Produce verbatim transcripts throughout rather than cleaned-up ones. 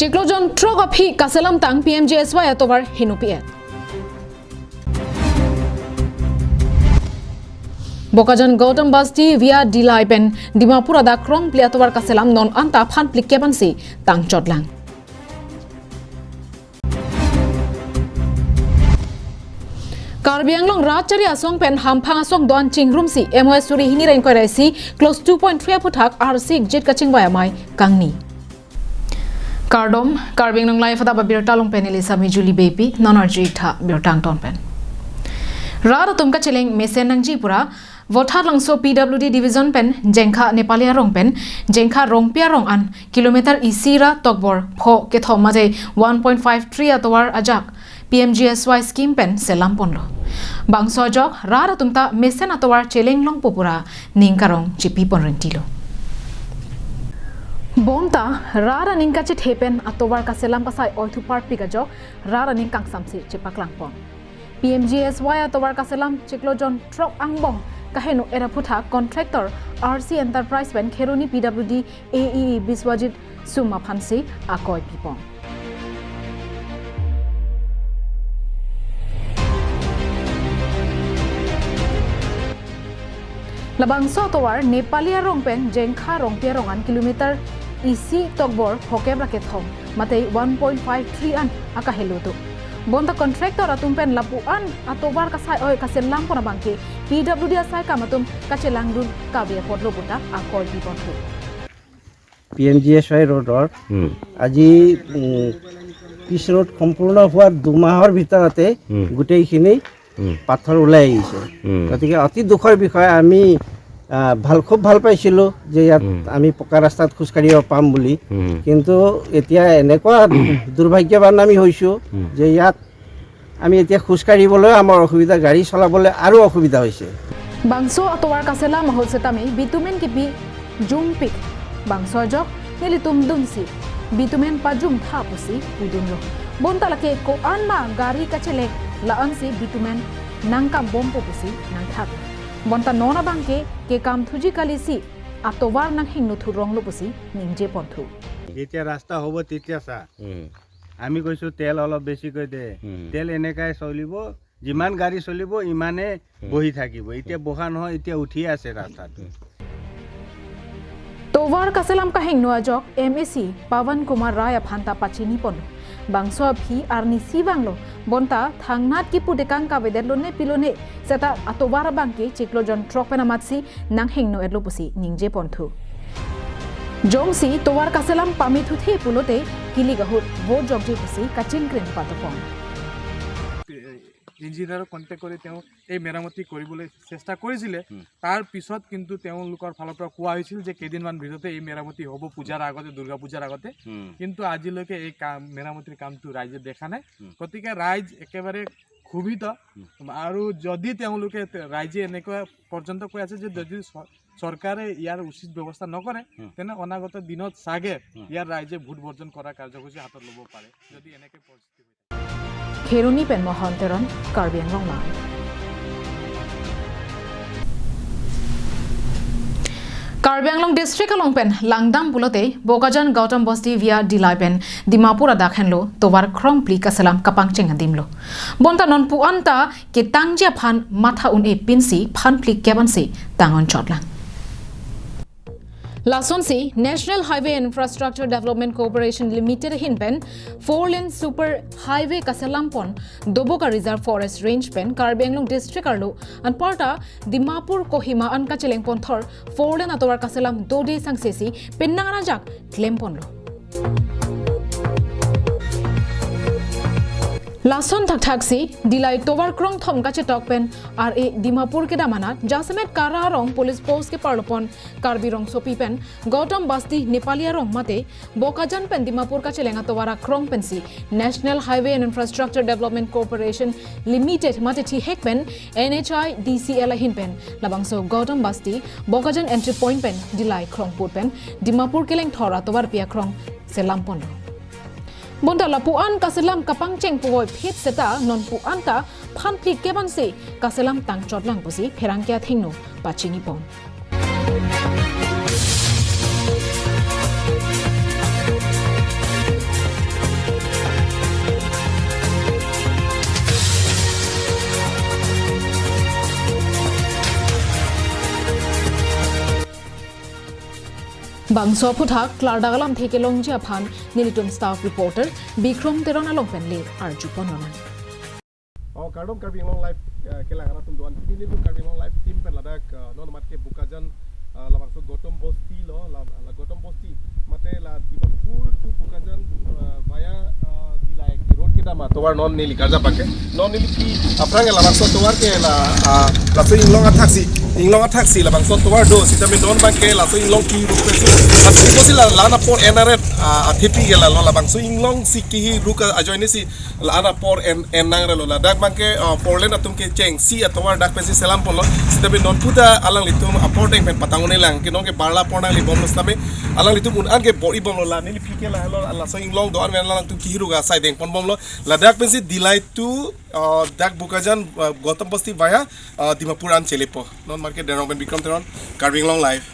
Chiklo jon throk aphi kaselam tang P M G S Y atovar hingno pi-et. Bokajan Gautam Basti via Dillai pen Dimapur adak krongphli atovar kaselam non anta phan phlikep ansi tangchotlang. Karbi Anglong Rajchari asong pen hamphang asong do-an chingrumsi M O S suri hini ra ingkoi ra isi clause two point three aphuthak R C exit kachingvai amei kangni. Kardom, Karbi Anglong Live adap abirta along pen neli Sami Julie Beypi, non arju-ik tha birta angton pen. Rat atum kacheleng mesen nangji pura, Vothatlangso P W D Division pen Jengkha Nepali arong pen Jengkha Rongpi arong an kilometer isi ra tokbor pho kethom mate one point five three atovar ajak P M G S Y scheme pen selam ponlo. Bangso ajok rat atum ta mesen atovar cheleng longpo pura ning karong chipi pon rentilo. Bonta rat aning kachethe pen atovar kaselam kasai-oi thuparpik ajok rat aning kangsamse chepaklang pon. P M G S Y atovar kaselam chiklo jon throk angbong kahingno-et aphuthak contractor R C Enterprise pen Kheroni P W D A E E Biswajit Sum aphansi akoi pipon. Labangso atovar Nepali arong pen Jengkha Rongpi arong an kilometer isi tokbor phokep ra kethom mate one point five three an akahelo do. Bonta contractor atum pen lapu an atovar kasai-oi kaselam pon abangke P W D asaikam atum kachelang dun kave apotlo bonta akoi pipon thu. P M G S Y ৰোডৰ উম, আজি উম, pitch road সম্পূৰ্ণ হোৱাৰ দুমাহৰ ভিতৰতে উম। গোটেইখিনি উম, পাথৰ ওলাই আহিছে। উম, গতিকে অতি দুখৰ বিষয়। আমি আহ, ভাল খুব ভাল পাইছিলোঁ যে ইয়াত উম। আমি পকা ৰাস্তাত খোজকাঢ়িব পাম বুলি, উম, কিন্তু এতিয়া এনেকুৱা দুৰ্ভাগ্যৱান আমি হৈছোঁ উম। যে ইয়াত আমি এতিয়া খোজকাঢ়িবলৈ আমাৰ অসুবিধা, গাড়ী চলাবলৈ আৰু অসুবিধা হৈছে। Bangso atovar kaselam ahut setame bitumen kipi jungpik. Bangso ajok nelitum dunsi bitumen pajung tha pusi pudunlo. Bonta lake ko-an ma gari kachelek la-ansi bitumen nangkambompo pusi nangthak. Bonta non abangke kekam thuji kalisi atovar nanghingno thuronglo pusi ningje ponthu. যেতিয়া ৰাস্তা হ'ব তেতিয়া চা। উম, আমি কৈছো তেল অলপ বেছিকৈ দে। উম। তেল এনেকাই চলিব, যিমান গাড়ী চলিব ইমানে উম। বহি থাকিব। এতিয়া বহা নহয়, এতিয়া উঠিয়ে আছে ৰাস্তাটো। Tovar kaselam kahingno ajok M A C Pawan Kumar Rai aphan ta pachini pon. Bangso aphi arnisi vanglo bonta thangnat kipu dekang kavedetlo ne pilo ne seta atovar abangke chiklo jon throk pen amatsi nanghingno-etlo pusi ningje ponthu. Jongsi tovar kaselam pamethuthe pulote kilik ahut vote jokje pusi kachingkrin patopon. ইঞ্জিনিয়াৰক কণ্টেক্ট কৰি তেওঁ এই মেৰামতি কৰিবলৈ চেষ্টা কৰিছিলে। তাৰ পিছত কিন্তু তেওঁলোকৰ ফালৰ পৰা কোৱা হৈছিল যে কেইদিনমান ভিতৰতে এই মেৰামতি হ'ব, পূজাৰ আগতে, দুৰ্গা পূজাৰ আগতে। কিন্তু আজিলৈকে এই কাম, মেৰামতিৰ কামটো ৰাইজে দেখা নাই। গতিকে ৰাইজ একেবাৰে ক্ষোভিত। আৰু যদি তেওঁলোকে, ৰাইজে এনেকুৱা পৰ্যন্ত কৈ আছে যে যদি চ-, চৰকাৰে ইয়াৰ উচিত ব্যৱস্থা নকৰে, তেনে অনাগত দিনত চাগে ইয়াৰ ৰাইজে ভোট বৰ্জন কৰাৰ কাৰ্যসূচী হাতত ল'ব পাৰে, যদি এনেকে পৰিস্থিতি হৈ থাকে। Kheroni pen Mohan Teron, Karbi Anglong Live. Karbi Anglong District along pen langdam pulote Bokajan Gautam Basti via Dillai pen Dimapur adak henlo tovar krongphli kaselam kapangcheng adimlo. Bonta non pu-an ta ketangji aphan matha un-e pinsi phan phlikep ansi tang-onchotlang. Lasonsi National Highway Infrastructure Development Corporation Limited ahin pen four lane super highway kaselam pon Doboka Reserve Forest Range pen Karbi Anglong District arlo anparta Dimapur Kohima an kacheleng ponthor four lane atovar kaselam dode sangsesi penang anajak klem ponlo. Lason thakthak si Dillai tovar krongthom kachetok pen R A Dimapur kedam anat jasemet Kara arong police post keparlo pon Karbi rongsopi pen Gautam Basti Nepali arong mate Bokajan pen Dimapur kacheleng atovar akrong pensi National Highway and Infrastructure Development Corporation Limited mate thihek pen N H I D C L ahin pen labangso Gautam Basti Bokajan entry point pen Dillai krongput pen Dimapur kelengthor atovarpi akrong selam ponlo. Bonta lapu-an kaselam kapangcheng puvoiphit seta non pu-an ta phan phlikep ansi kaselam tangchotlang pusi pherangke athengno pachini pon. Bangso aphuthak klardak alamthe kelongji aphan nelitum staff reporter Bikrom Teron along pen le arjupon lonang. Oh, kardom Karbi Anglong Live, eh, kelang arat atum doan. Pini nelitum Karbi Anglong Live team pen ladak, eh, non mat ke Bokajan, eh, labangso Gautam Bosti lo, la, la Gautam Bosti. Mate la Dimapur to Bokajan, eh, via, eh, Dillai road kedam atovar non neli karja pake. Non neli pi aphrang labangso tovar ke la, ah, laso inglong athaksi, inglong athaksi labangso tovar do. Sitame non abang ke laso inglong kiru keso. Athe kosi la, la-an apor en-aret, ah, athepi ke la lo labangso inglong si kihiru ke ajoine si la-an apor en, en nangrelo. Ladak abang ke, ah, four lane atum kechengsi atovar dak pensi selam ponlo. Sitame non puta alanglitum apor deng pen patang-un-e lang. Ke non ke barla apor nanglebomlo sitame alanglitum un-an ke bor-ibomlo la. Neli pi ke la lo laso inglong do-an pen alangtum kihiru ke asai dengponbomlo. Ladak pensi Dillai to, ah, dak Bokajan, ah, Gautam Bosti via, ah, Dimapur an chelepo. Non mat ke Derong pen Bikrom Teron, Karbi Anglong Live.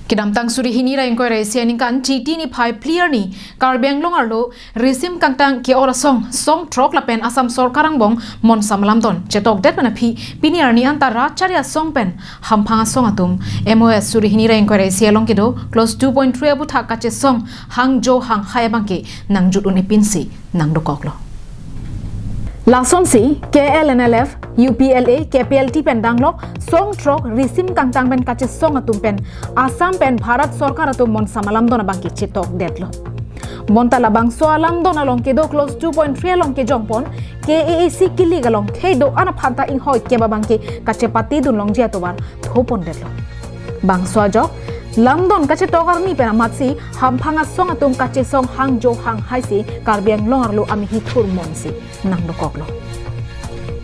Kedamtang suri hini ra ingkoi ra isi aningkan Chiti niphai phli arni Karbi Anglong arlo risim kangtang ke-ot asong, song throk lapen Assam sorkar angbong monsam alamdon chetokdet pen aphi pini arni anta rat chari asong pen hamphang asong atum M O S suri hini ra ingkoi ra isi along kedo clause two point three aphuthak kachesong hangjo hanghai abang ke nangjut un-e pinsi nangdokoklo. Lasonsi K L N L F, U P L A, K P L T pen danglok song throk risim kangtang pen kachesong atum pen Assam pen Bharat sorkar atum monsam alamdon abang ke chetokdetlo. Bonta labangso alamdon along kedo clause two point three along kejongpon K A A C kilik along khei do-an aphan ta inghoi kep abang ke kachepatedun longji atovar thopondetlo. Bangso ajok lamdon kachetok arni pen amatsi hamphang asong atum kachesong hangjo hanghai si Karbi Anglong arlo amehi thurmonsi nangdokoklo.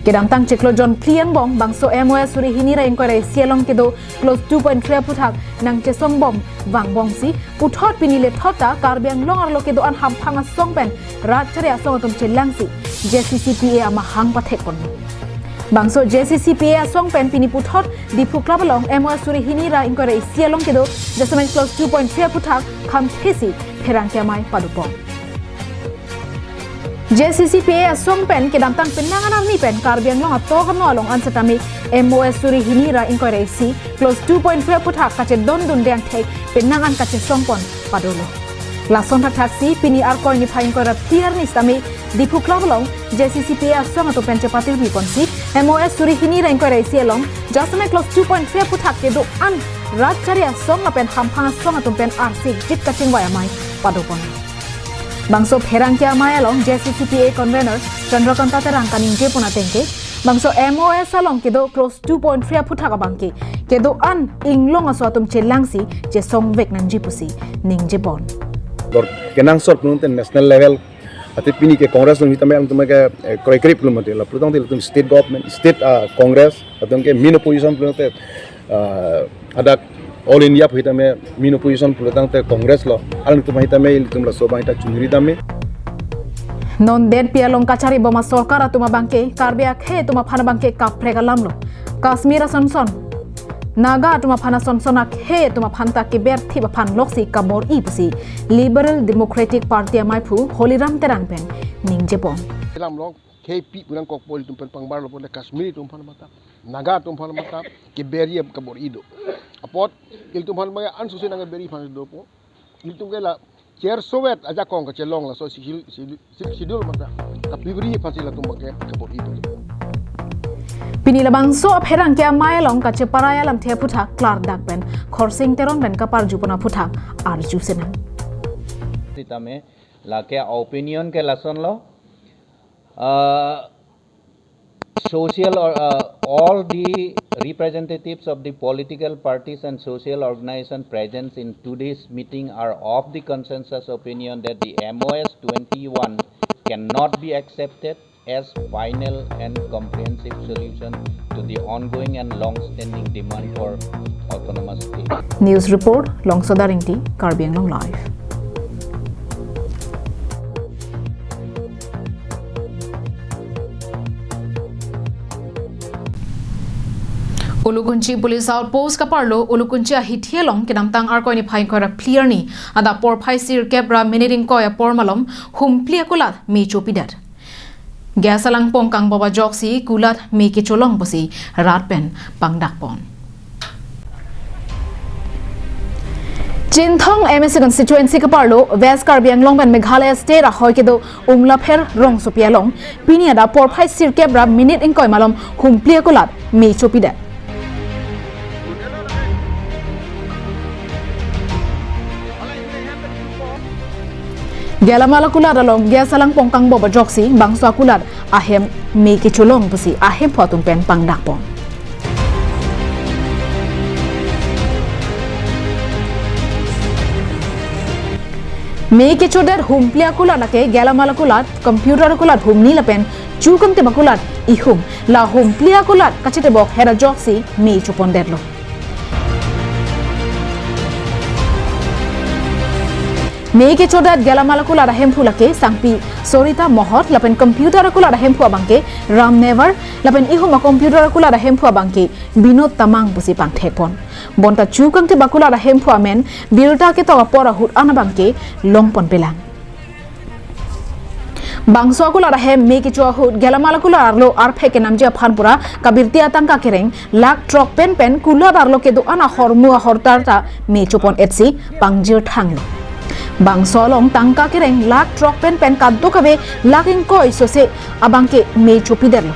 Kedamtang chiklo John phli angbong bangso M O S suri hini ra ingkoi ra isi along kedo clause two point three aphuthak nangchesongbom vangbomsi puthot pini lethot ta Karbi Anglong arlo kedo-an hamphang asong pen rat chari asong atum chelangsi J C C P A amahang pathekponlo. Bangso J C C P A asong pen pini puthot Diphu Club along M O S suri hini ra ingkoi ra isi along kedo jasemet clause two point three aphuthak khamthesi pherangke amei padopon. J C C P A asong pen kedamtang penang an arni pen Karbi Anglong atok ano along an setame M O S suri hini ra ingkoi ra isi clause two point three aphuthak kachedondunde angthek penang an kachesongpon padolo. Lason thakthaksi pini Arkoi niphai ingkoi ra phli arni setame Diphu Club along J C C P A asong atum pen chepatirpiponsi M O S suri hini ra ingkoi ra isi along jasemet clause two point three aphuthak kedo-an rat chari asong lapen hamphang asong atum pen arsik jit kachingvai amei padopon. Bangso pherangke amei along J C C P A convener Chandrakanta Terang kaningjepon ateng ke bangso M O S along kedo clause two point three aphuthak abang ke kedo-an inglong aso atum chelangsi chesongvek nangji pusi ningjepon. Bor kenangsot pulote national level, athe pini ke Congress along sitame alangtum ke, eh, kroikrip pulo mate, la pulo tangte latum state government, state, ah, Congress, latum ke main opposition pulote, ah, hadak All India pu sitame main opposition pulo tangte Congress lo, alangtum sitame ilitum laso abang sita chunri tame. Non detpi along kacharibom asorkar atum abang ke Karbi akhei atum aphan abang ke kaprek alamlo. Kashmir asonson, Naga atum aphan asonson akhei atum aphan ta keberthip aphan loksi kabor-i pusi Liberal Democratic Party amei aphu Holiram Terang pen ningjepon. Lamlo khei pi pu nangkokpo, ilitum pen pangbarlo pon le Kashmir atum aphan mata, Naga atum aphan mata keber-i kabor-i do. Apot ilitum aphan abang ansose nangkeber-i aphan dopo. Ilitum ke la cherso vet ajakong kachelong laso schedule, schedule, schedule mata kapibri aphansi latum abang ke kabor-i do. Pini labangso apherangke amei along kacheparai alamthe aphuthak klardak pen Khorsing Teron pen kaparjupon aphuthak arju senang. Sitame lake opinion ke lasonlo, uh, social or, uh, all the representatives of the political parties and social organization present in today's meeting are of the consensus opinion that the M O S twenty-one cannot be accepted as final and comprehensive solution to the ongoing and long-standing demand for autonomous state. News report, Longsoda Ringti, Karbi Anglong Live. Ulukunchi Police Outpost kaparlo, Ulukunchi ahithi along kedamtang Arkoi niphai ingkoi ra phli arni adap porphai sirkep ra minit ingkoi apor malom humphli akulat me chopidet. Gas alang pongkangbob ajoksi kulat me kecholong pusi rat pen pangdakpon. Chinthong M A C constituency keparlo West Karbi Anglong pen Meghalaya state ahoi kedo Umlapher rongsopi along pini adap porphai sirkep ra minute ingkoi malom Humpli akulat me chopidet. Gelamal akulat along gas alang pongkangbob ajoksi bangso akulat ahem me kecholong pusi ahemphu atum pen pangdakpon. Me kechodet Humpli akulat lake gelamal akulat, computer akulat humni lapen chukangtip akulat ihum, la Humpli akulat kachetebok hera ajoksi me chopondetlo. Me kechodet gelamal akulat ahemphu lake sangpi Sorita Mohot lapen computer akulat ahemphu abangke Ram Newar lapen ihum a computer akulat ahemphu abangke Binod Tamang pusi pangthekpon. Bonta chukangtip akulat ahemphu amen birta ketok apor ahut an abangke longponpelang. Bangso akulat ahem me kecho ahut gelamal akulat arlo arphe kenamji aphan pura kabirti atangka kereng lakh throk pen pen kulat arlo kedo-an ahormu ahortar ta me chopon-etsi pangjirthanglo. Bangso along tangka kereng lakh throk pen pen kadokave lakh ingkoi sose abangke me chopidetlo.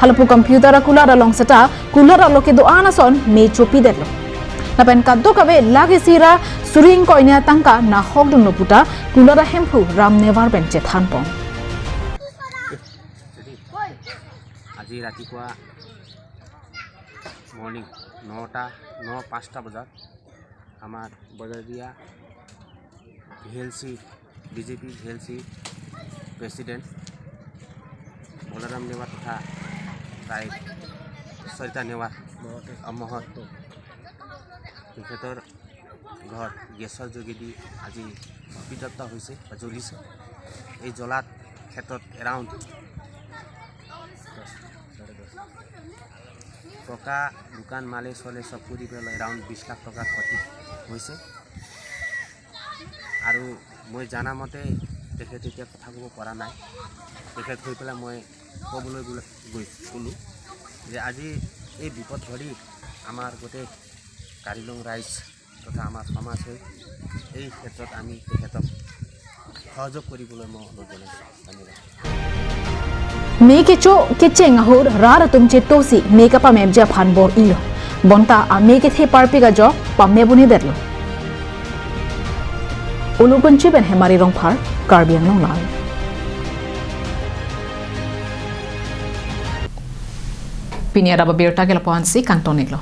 Halapu computer akulat along seta kulat arlo kedo-an ason me chopidetlo. Lapen kadokave lakh isi ra suri ingkoi ne atangka nahokdunlo puta kulat ahemphu Ram Newar pen chethanpon. আজি ৰাতিপুৱা মৰ্ণিং নটা, ন পাঁচটা বজাত আমাৰ বজাৰীয়া V L C, B J P V L C president Balram Newar তথা তাইক সৰিতা নেৱাৰ, মহত, তেখেতৰ ঘৰত গেছৰ যোগেদি আজি অগ্নিদগ্ধ হৈছে বা জ্বলিছে। এই জ্বলাত ক্ষেত্ৰত এৰাউণ্ড টকা, দোকান মালে চলে চব কৰি পেলাই এৰাউণ্ড বিশ লাখ টকাৰ ক্ষতি হৈছে। আৰু মই জানা মতে তেখেত এতিয়া কথা ক'ব পৰা নাই। তেখেত হৈ পেলাই মই ক'বলৈ গ'লে, গৈ ক'লোঁ যে আজি এই বিপদ ঘড়ী আমাৰ গোটেই কাৰ্বি আংলং ৰাইজ তথা আমাৰ সমাজ হৈ এই ক্ষেত্ৰত আমি তেখেতক সহযোগ কৰিবলৈ মই অনুৰোধ জনাইছোঁ। ধন্যবাদ। Me kecho kecheng ahut rat atum chetosi me kapamemji aphan bor-ilo. Bonta ame kethe parpik ajok pamebunedetlo. Ulukunchi pen Hemari Rongphar, Karbi Anglong Live. Pini adap abirta ke lapu-ansi kangton-iklo.